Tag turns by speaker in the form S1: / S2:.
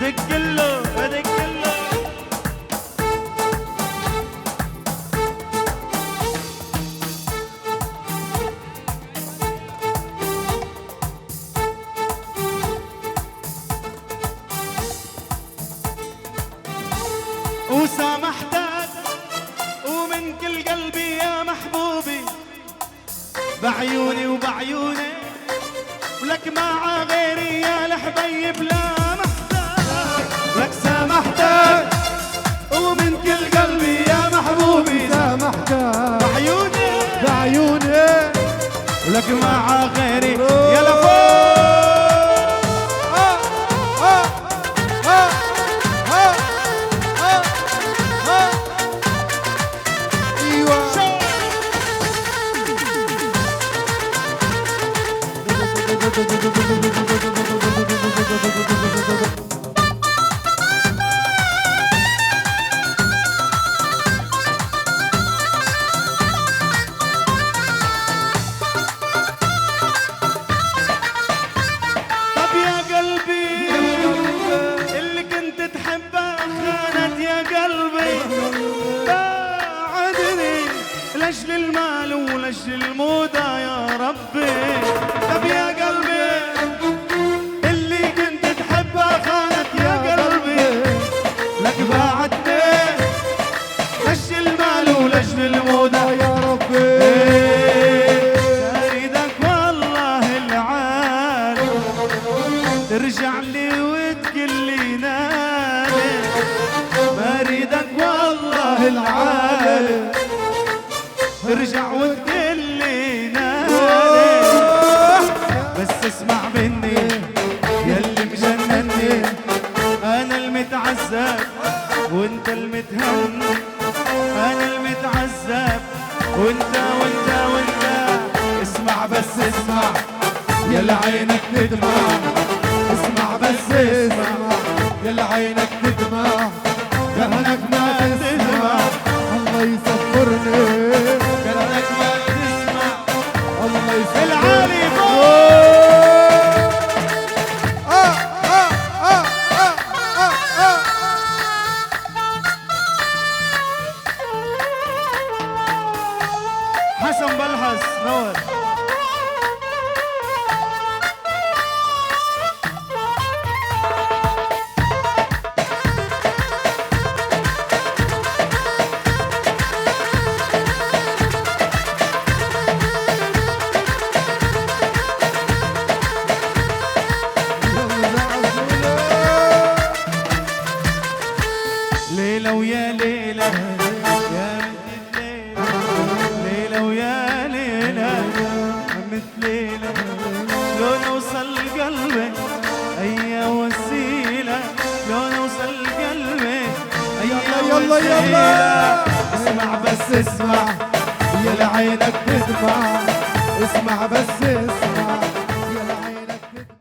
S1: دق له دق له. وسامحتك ومن كل قلبي يا محبوبي، بعيوني وبعيوني ولك مع غيري يا الحبيب لا محتاج. ولك سامحتك ومن كل قلبي يا محبوبي،
S2: سامحتك
S1: بعيوني
S2: بعيوني
S1: ولك مع غيري يا لفوق. طب يا قلبي اللي كنت تحبها خانت يا قلبي، بعدني لاجل المال ولاجل الموضة يا ربي. طب يا قلبي اللي كنت تحبها خانت يا قلبي، لك باعتني لاجل المال ولاجل الموضة
S2: يا ربي.
S1: اريدك والله العالي ترجع لي وتقلي نالي، بريدك والله العالي ترجع وتقلي نالي. بس اسمع مني يلي مجنني، انا المتعذب وانت المتهني، انا المتعذب وانت وانت وانت. اسمع بس اسمع يلا عينك تدمع،
S2: اسمع بس اسمع يلا عينك تدمع، كأنك ما تسمع الله يصبرني،
S1: كأنك ما تسمع
S2: الله يصبرني.
S1: العالي فوق. حسن بلحس نور. ليلة ويا ليلة يا مثل ليلة، ليلة ويا ليلة مثل ليلة، شلون أوصل قلبي أي وسيلة، شلون أوصل قلبي أي
S2: يلا
S1: وسيلة.
S2: يلا.
S1: اسمع بس اسمع
S2: يا عينك تدمع، اسمع بس